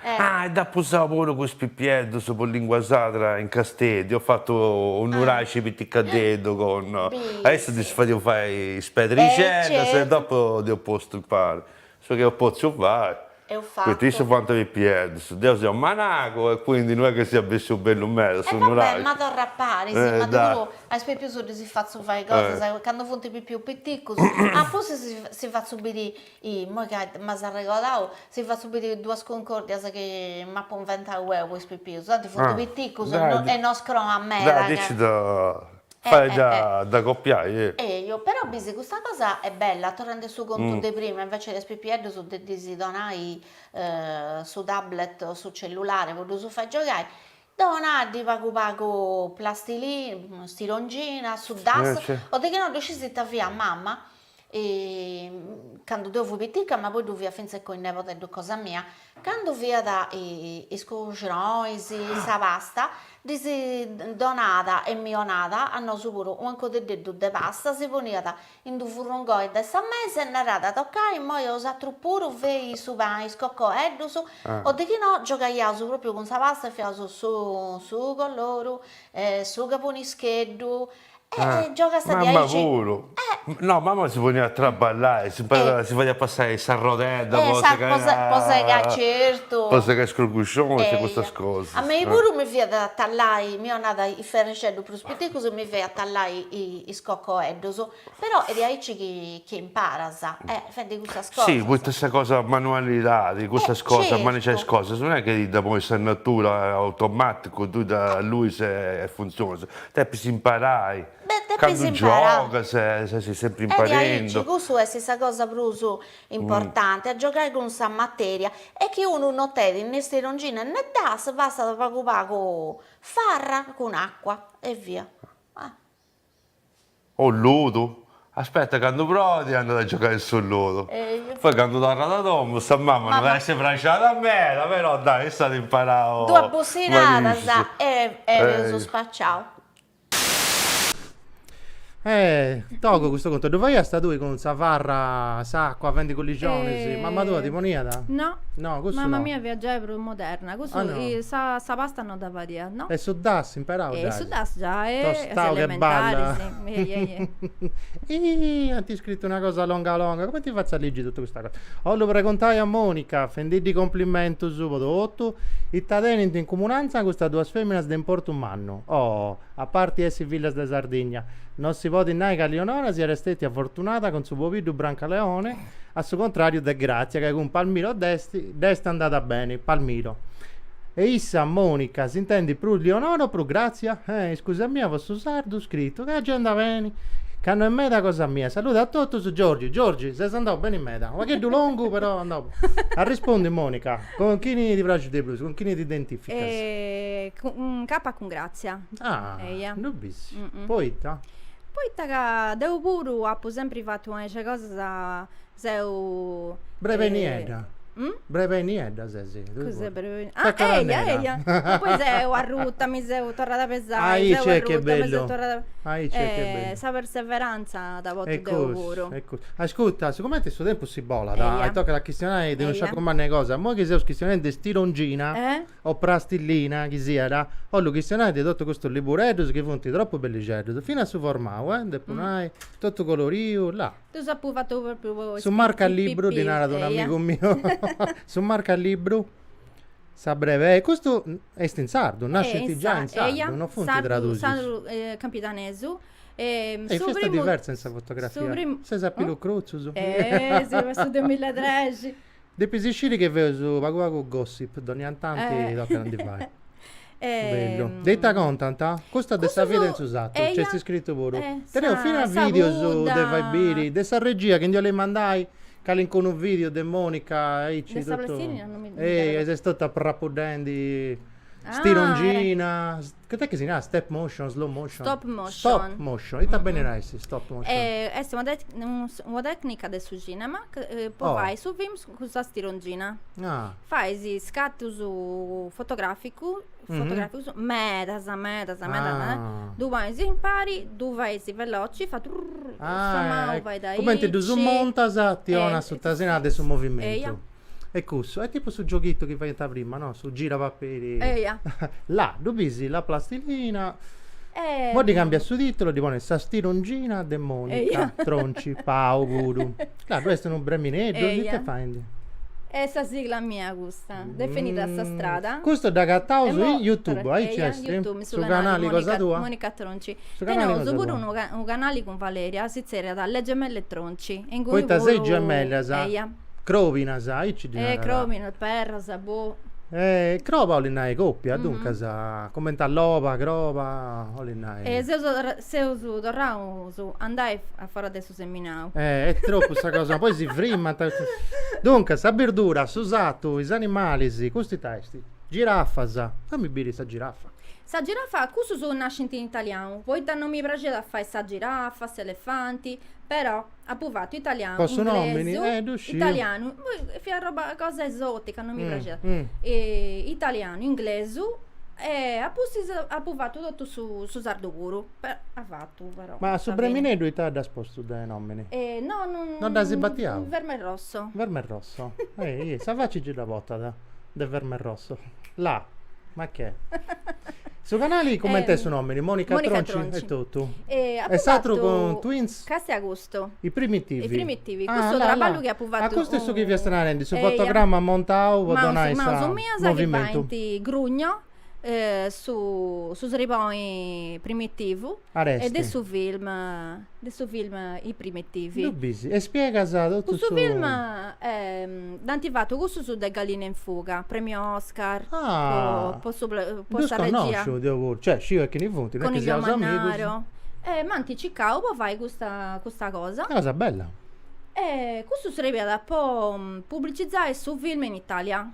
Ah, e dd'apu usau puru cun is pipieddus po lingua sarda in Casteddu, eus fatu unu nuraxi piticheddeddu con, a issus ddis fadiu fai is pedrixeddas e dopu dd'eus postu impari, su chi eus potziu fai Eus Poita issus fatu. fuant pipieddus, deu seu managu e quindi no est chi siat bessiu bellu meda E su va bè, nuraxi. ma torra paris, ma deu puru a is pipius ddis fatzu fai cosas, candu funt pipius piticus, a pustis si fatzu biri, immoi ca m'as arregodau, si fatzu biri duas cuncordias chi m'apu inventau deu po is pipius, tanti funt piticus e no scroant meda. Dai, dici Fai da da copiai, eh. Ejo, però bisi custa cosa est bella, torrendi a su contu de prima, invece de is pipieddus de ddis donai su tablet o su cellulare po ddus fai giogai, donaddi pagu pagu plastilina, stirongina, su das, o de chi no ddu scis ita fiat mama. Candu deu fui pitica, ma poi ddu fiat fintzas cun is nebodeddus cosa mia, candu fiat is coxronis, sa pasta, ddis donat e mi 'onat a nosu puru u' ancodeddeddu de pasta, si poniat in d'u furrungoi de sa mesa e narat, tocai immoi 'osatrus puru fei su pani, is cocoeddus, o de chi no giogaiaus propriu cun sa pasta e fiaus su su colloru, su cabonischeddu E giogasta Mamma diaici. puru. No, mamma si poniat a traballai, si si fadiat passai s'arrodedda po segai Po po segai, certu. Po segai is cruguxonis e custas cosas. A mei puru mi fiat a tallai, mi 'onat is ferrixeddus prus piticus e mi faiat tallai is cocoeddus, però est diaici chi chi imparas, fendi cussas cosas. Si, poita sa cosa manualidadi, custas cosas, manixai is cosas, non est chi dda ponit sa natura automaticu, tui dda alluis e funtzionat Depis imparai. Depis Candu imparai. giogas ses sempri E diaici, imparendu. cussu est sa cosa prus importanti, a giogai cun sa materia e chi unu no tenit ne stirongina ne das, bastat pagu pagu farra cun acua e via. O ludu. Aspetta candu proit andat a giogai in su ludu. Poi candu torrat a domu sa mama no at essi praxiada meda, però dai issa at imparau Duas bussinadas e eus spaciau. Eh, togu custu contu, ddu faiast tui cun sa farra, s'acua, fendi culixonis, mamma tua ti poniat? No, No, cussu mama no. mia fiat giai prus moderna, cussu Ah no. sa sa pasta no dda fadiat, no. E su das imparau E dd'as? su das giai, a is Tostau che balla. elementaris, eia eia. Ih, ant scritu una cosa longa longa, cumenti fatzu a ligi totu custa cosa? 'Ollu pregontai a Monica, fendiddi complimentus po totu, ita tenint in cumunantza custas duas feminas de importu mannu? Oh, A parti essi fillas de Sardigna, no si podit nai ca Lionora siat stetia fortunada cun su pobiddu Brancaleone, a su contrariu de Grazia ca cun Palmiro dd'est dd'est andada beni. Palmiro. E issa, Monica, s'intendit prus Lionora o prus Grazia? Eh, iscusa mia po su sardu scritu, ca giai andat beni, ca no est meda cosa mia. Saludu a totus, Giorgi. Giorgi, ses andau beni meda. U' pagheddu longu, però andau. Arrespundi Monica. Cun chini ti praxit de prus? Cun chini ti identificas? Incapa cun Grazia. Ah, Eia. ddu bis. Poita? Poita ca deu puru apu sempri fatu aici cosas, seu Brebei niedda. Brebei niedda ses? Cos'è brebei? Ah, eia, eia. Ma poi seu arruta, mi seu torrada a pesai, seu Aici est chi est arruta, mi seu bellu. torrada Aici est chi est bellu. Sa perseveranza dda portu deu puru. E cussu, ascurta, sigumenti su tempus si bolat Eia. e tocat a chistionai de unu Eia. sciacu mannu 'e cosa, immoi chi seus chistionendi de stirongina o prastillina, chi siat, 'ollu chistionai de totu custus libureddus chi funt tropu bellixeddus, finas su formau, eh, depu nai, totu coloriu, là. Ddus apu fatu propriu po is Su marca libru, ddi pipius, narat eia. un'amigu miu, su marca libru, sa breve, e custu est in sardu, nascint giai in sardu, no funt tradusius. Sardu campidanesu E su fiasta diversa in sa fotografia, ses a pilus crutzus. Eh, si, su duemillatrexi. Depis isciri chi feus pagu pagu gossip, dònnia tanti tocat a ndi fai. Bellu. De ita contant? Custa de sa vida in su satu, nc'est scritu puru. Teneus finas videos de fai biri, de sa regia chi ndi 'olit mandai calincunu video de Monica aici De sa totu. plastilina non mi Eia, ses totu aprapuddendi stirongina Cumenti est chi si narat step motion, slow motion? Stop motion. Stop motion, ita benit a essi stop motion? Est una una tecnica de su cinema po fai su film cun sa stirongina. Ah. Fais scatus fotograficu, fotograficus medas medas medas, ddu ponis impari, ddu fais veloci, fa trrrr, sa manu fait aici. Cumenti ddus montas ti 'onat su tasinau de su movimentu. E cussu, est tipu su gioghitu chi faiant prima, no? Su gira paperi. Eia. Là, ddu bisi, la plastilina. Immoi ddi cambiat su titulu, ddi ponit sa stirongina de Monica Tronci Pau puru. Là, ddu est unu bremineddu, ite faint? Est sa sigla mia custa, definida sa strada. Custu dd'agataus in YouTube, aici est? YouTube, su canali cosa tua? Monica Tronci. Teneus puru unu canali cun Valeria, si zerriat Le Gemelle Tronci. Poita seis gemellas? Eia. Crobinas, aici ddi narat. Crobinas, perras, boh. Croba 'olit nai copia, duncas, cumenti a loba, croba, 'olit nai. E seus seus torraus a andai a fora de su seminau. Est tropu sa cosa, poi si frimmant. Duncas, sa birdura, su satu, is animalis, custu ita est? Girafas, fammi biri sa girafa. Sa girafa, cussus nascint in italianu, poita non mi praxiat a fai sa girafa, s'elefanti, però apu fatu italianu, Po su nomini, inglesu, eh, ddu sciu. italianu, poi fiat roba cosa esotica, non mi praxiat. Italianu, inglesu e a pustis apu fatu totu su su sardu puru, avatu però. Ma a su bremineddu ita dd'as postu de nomini? No non. Non dd'as batiau? Verme rosso. Verme rosso, eh sa faci gei dda portat. De verme rosso. Là, ma che? Su canali cumenti est su nomini? Monica Tronci e totu. E E s'atru cun Twins? Castia custu. I primitivi. I primitivi. Custu traballu chi apu fatu. Ah, custu est su chi fiast narendi, su fotogramma montau po donai sa Maus mias chi faint Grugno su su sriboni primitivu Aresti. e de su film de su film I primitivi. Ddu bisi e spiegas totu su. Custu film dd'ant fatu cussus de Galline in fuga, premio Oscar ah po su po sa regia. Ddus connosciu deu puru, cioè sciu e chini funt, no est chi siaus amigus. E m'ant circau po fai custa custa cosa. Una cosa bella. E custu srebiat po publicizai su film in Italia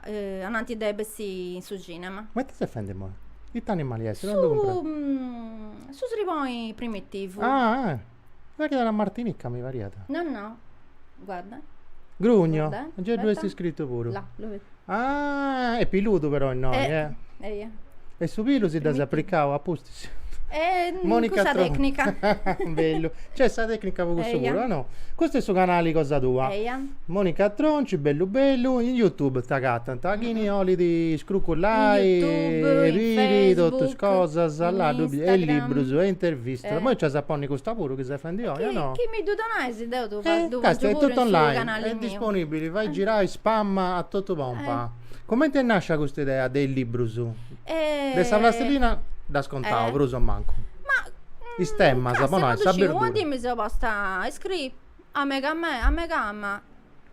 ananti de bessì in su cinema. Ma ita ses fendi immoi? Ita animali est? Non ddu cumprendo. Su sriboni primitivu. Ah, eh. Mi pariat una martinica, mi pariat. No, no. Guarda. Grugno. Gei ddu est scritu puru. Là, lu vedi. Ah, est piludu però innoi, eh. Eia. E su pilu si dd'as aplicau a pustis. E Monica cussa tecnica. Bellu. Nc'est sa tecnica po cussu puru, o no? Custu est su canali cosa tua. Eia. Monica Tronci, bellu bellu, in YouTube t'agatant. Chini 'olit scrucullai e biri totus is cosas, là ddu biri, e librus e intervistas. Immoi nc'as a ponni custa puru chi ses fendi oi, o no? Chi mi ddu donais deu ddu pòngiu puru in su canali miu. Est disponibili, fai girai spam a totu pompa. Cumenti est nascia custa idea de is librus? De sa plastilina dd'as contau, prus o mancu. Ma Is temas, po nai, sa birdura. Una dì mi seu posta a iscriri, a mega a mega ma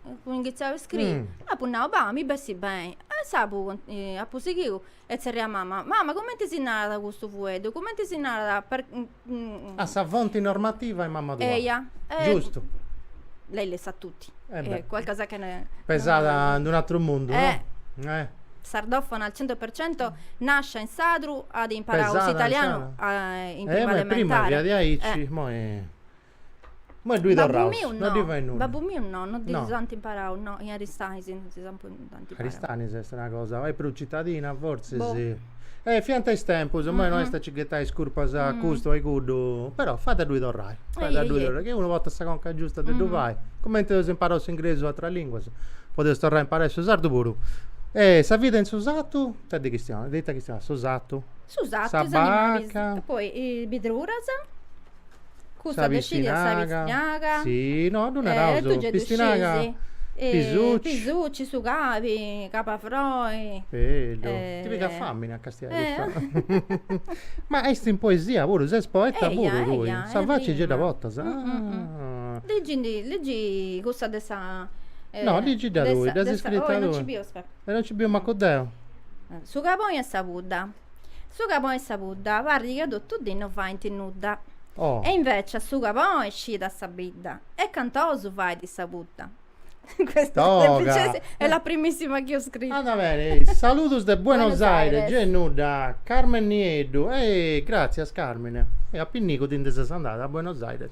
apu inghitzau a iscriri, apu nau, bah, mi bessit beni, e insaras apu apu sighiu e tzerrià a mama, mama cumenti si narat custu fueddu, cumenti si narat per Ah, sa fonti normativa est mama tua. Eia. Giustu. Lei le sa tutti. Eh beh. Qualcosa che ne Pesada in d'un'atru mundu, no? Eh. Sardofona al 100%, nascia in sadru, at imparau s'italianu in prima elementare. Prima fiat diaici, immoi immoi ddui torraus, no ddi fait nudda. Babbu miu no, no ddis ant imparau, no, in Aristanis no ddis ant imparau. Aristanis est una cosa, est prus citadina fortzis. Eh fiant is tempus, immoi no est a ci ghetai is curpas a custu o a cuddu, però fait a ddui torrai, fait a ddui torrai, chi unu portat sa conca giusta de ddu fai, cumenti eus imparau s'ingresu o ateras linguas, podeus torrai a imparai su sardu puru. E sa vida in su satu, ita ddi chistionat, de ita chistionat, su satu? Su satu, sa is animalis, baca, poi is bidruras, custa sa de sciri est sa pistinaga, pistinaga, si, no, ddu naraus, tu gei ddu pistinaga, scisi, pisucci, pisucci, su cabi, cabafroi, Bellu, ti pigat famini a castiai custa. Ma est in poesia puru, ses poeta puru tui, sa faci gei dda portas. Ligi ligi cussa de sa No, ligidda tui, dd'as scrita tui. Non ci biu, aspetta. E non ci biu mancu deu. Su caboni e sa pudda. Su caboni e sa pudda parrit ca totu dì no faint nudda. Oh. E invecias su caboni scidat sa bidda e cant'ous fait sa pudda. Questa Toga! è la primissima chi ho scritto. Andat bene, saludus de Buenos Aires, gei nudda, Carmen Nieddu, e gratzias Carmine, e a pinnicu ti ndi ses andada a Buenos Aires.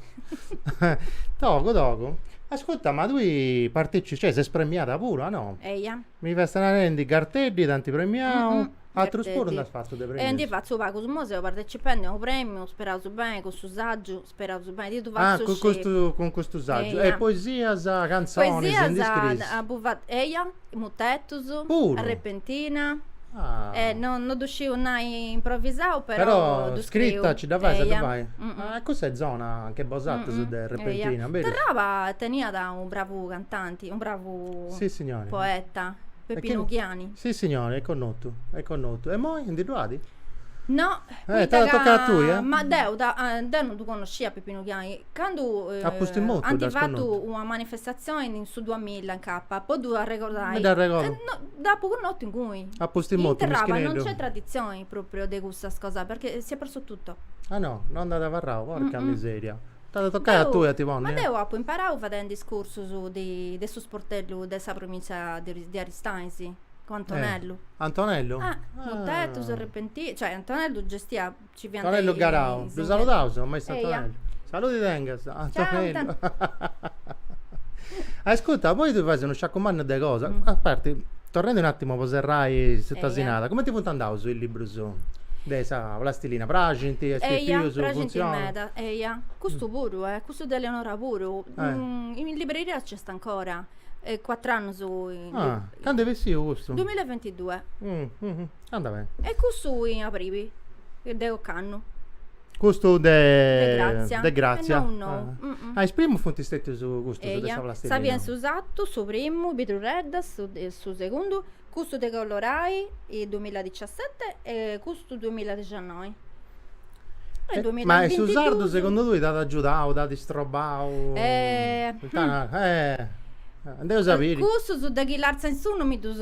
Togu togu. Ascurta, ma tui partecipi, cioè ses premiada puru, a no? Eia. Mi fiast narendi Garteddi t'ant premiau, atrus puru nd'as fatu de premius. E ndi fatzu pagus, imoi seu partecipendi a unu premiu, speraus beni, cun su saggiu, speraus beni, ti ddu Ah, fatzu cun sciri. custu cun custu saggiu. E poesias, cantzonis ndi scriis? Poesias apu fatu, eia, mutetus, Puru? arrepentina, Ah. e no no ddu sciu nai improvisau, però Però ddu scriu. scrita ci dda fais a ddu fai? Eia. Ah, cussa est zona che bosatrus de repentina, berus? Terraba teniat unu bravu cantanti, unu bravu Si signori. poeta, Peppinu Ghiani. Si signori, est connotu, est connotu. E immoi ndi ddu at? No, Eh, poita t'at a ca tocai a tui, eh? Ma deu deu non ddu connoscia Peppinu Ghiani, candu A pustis mortu ant dd'as fatu connotu. una manifestazioni in su duamilla incapa, po ddu arregordai. Mi dd'arregordu. No, dd'apu connotu inguni. A pustis mortu, In Terraba non mischineddu. c'è tradizioni proprio de cussas cosas, perché si è perso tutto. Ah no, non nd'at abarrau, porca miseria. T'at a tocai a tui a ti ponni. Ma deu apu imparau fadendi is cursus de su sportellu de sa provincia de Aristanis. Cun Antonellu. Antonellu? Ah, mutetus, repentinu, cioè Antonellu gestia, ci fiant Antonellu Garau, ddu saludaus, maistu Antonellu. Saludi tengas, Antonellu. Ascurta, poi tui fais unu sciacu mannu de cosas, a parti, torrendi un attimu po serrai su t'asi nada, cumenti funt andaus is librus de sa plastilina, praxint a is pipius, funtzionant? Eia, praxint meda, eia. Custu puru, eh, cussu de Eleonora puru, in libreria nc'est ancora. E cuatr'annus in Ah, candu est bessiu custu? Duemilavintidue. Andat beni. E cussu in abribi de ocannu. Custu de De Grazia. De Grazia. E nou nou. Ah, is primus funt stetius custus de sa plastilina. Sa via in su satu, su primu, Bidrureddas, su su segundu, cussu de colorai, duemiladiciasete e custu duemiladiciannoi. E Ma su sardu segundu tui t'at agiudau, t'at istrobau? Eh, Andeus a biri. Cussus de chi l'arza in su non mi ddus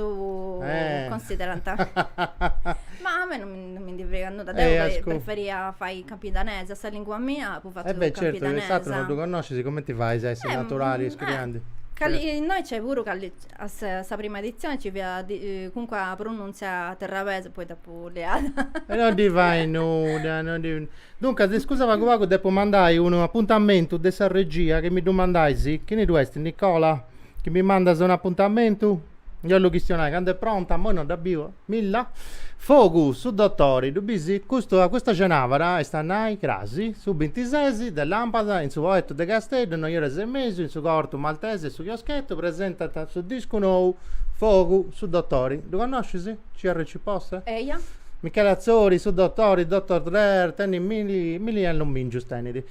considerant. Ma a mei non mi ndi frigat nudda, deu preferia fai campidanesa, sa lingua mia apu fatu campidanesa. Eh beh certu, s'aturu non ddu connoscis, cumenti fais a essi naturali scriendi? Innoi nc'est puru calli A sa prima editzione ci fiat comunque una pronuntzia terrabesa, poi dd'apu leada. E non ddi fait nudda, non ddi Duncas, iscusa pagu pagu, depu mandai unu apuntamentu de sa regia chi mi ddu mandais, chini ddu est, Nicola? Chi mi mandas unu apuntamentu? Deu 'ollu chistionai, candu est pronta, immoi non dda biu, milla. Fogu, su dotori, ddu bisi? Custu, custa cenabara, est a nai crasi, su bintises de làmpadas in su Poetto de Casteddu, noi oras e mesu, in su Cortu Maltese e su Chioschettu, presentant su discu nou Fogu, su dotori. Ddu connoscis? CRC Posse? Eia. Michele Atzori, su dotori, Dottor Drer, tenit milli, milli nomìngius tenit.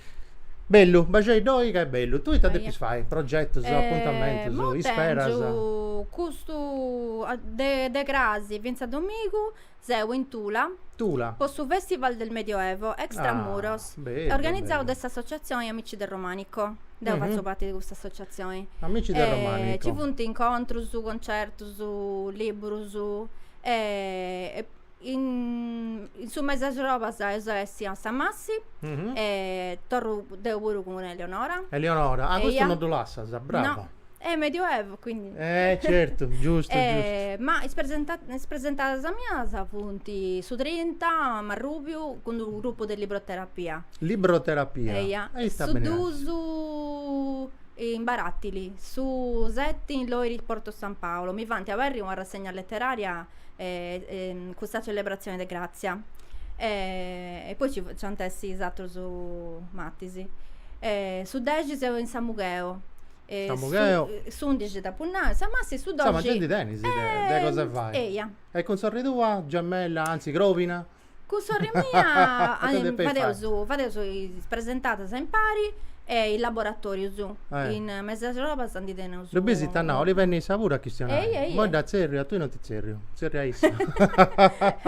Bellu, baxei ddoi ca est bellu. Tui ita depis fai? Progetus, apuntamentus, isperas? Tengiu custu de de crasi fintzas a domigu seu in Tula. Tula. Po su Festival del Medioevo Extramuros. Ah, bellu, Organizau de s'associatzioni Amici del Romanico. Deu fatzu parti de custa associatzioni. Amici del Romanico. Ci funt incontrus, concertus, liburus e In su mesi 'e axrobas eus a essi a Samassi e torru deu puru cun Eleonora. Eleonora, ah custu non ddu lassas, brava. No, est medioevo quindi. Eh certu, giustu giustu. Ma is is presentadas mias funt su trinta a Marrubiu cun unu gruppu de libroterapia. Libroterapia. Eia. Su dus in Baratili, su seti in Loiri Porto San Paolo, mi faint aberri una rassegna letteraria cun sa celebratzioni de Grazia e poi ci ant essi is atrus martis. Su dexi seu in Samugheo. Samugheo. S'undixi t'apu nau, Samassi, su doxi. Insoma, genti tenis de cosa fai. Eia. E cun sorri tua, gemella, anzi crobina? Cun sorri mia fadeus fadeus is presentadas impari e is laboratorius in Mesaxrobas ndi teneus. Ddu bisi ita nau, 'olit benni issa puru a chistionai. Immoi dda tzerriu, a tui non ti tzerriu, tzerriu a issa.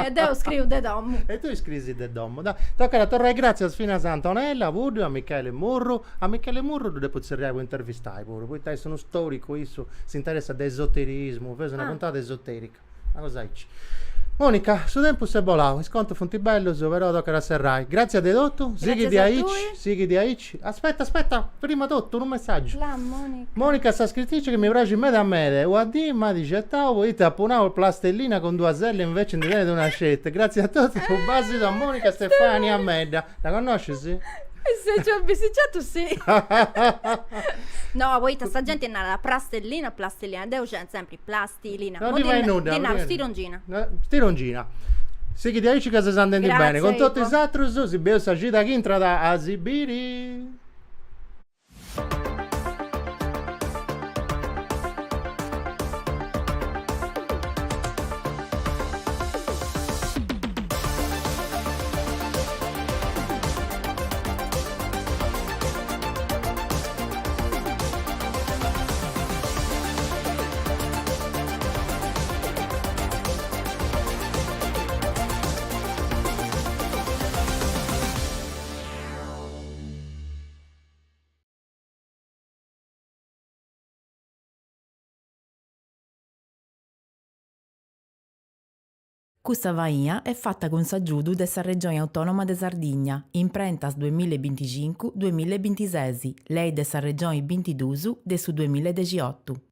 E deu scriu de domu. E tui scrisi de domu. Tocat a torrai gratzias finas a Antonella Puddu e a Michele Murru. A Michele Murru ddu depu tzerriai po intervistai puru, poita est unu storicu issu, s'interessat de esoterismu, feus una puntada esoterica. Una cosa aici. Monica, su tempus est bolau, is contus funt bellus, però tocat a serrai. Gratzias de totu, sighi de aici, sighi de aici. Aspetta, aspetta, prima totu unu messaggiu. La Monica. Monica sa scrittrice chi mi praxit meda meda e ua dì m'at ixetau poita apu nau plastellina cun duas elle invece ndi tenit una sceti. Gratzias a totus, unu basidu a Monica Stefania Medda. La connoscis? Se ci ho bisticciato sì. No, poita sa genti narat prastellina, plastellina, deu sempri plastilina. Non ndi fait nudda. Ddi naru stirongina. Stirongina. Sighi diaici ca ses andendi beni. Cun totu is atrus si bieus sa cida chi intrat a si biri. Custa faina est fata cun s'agiudu de sa Regioni Autònoma de Sardigna, imprentas duemilla e binticincu, duemilla e bintises, lei de sa Regioni bintiduus de su duemilla e dexiotu.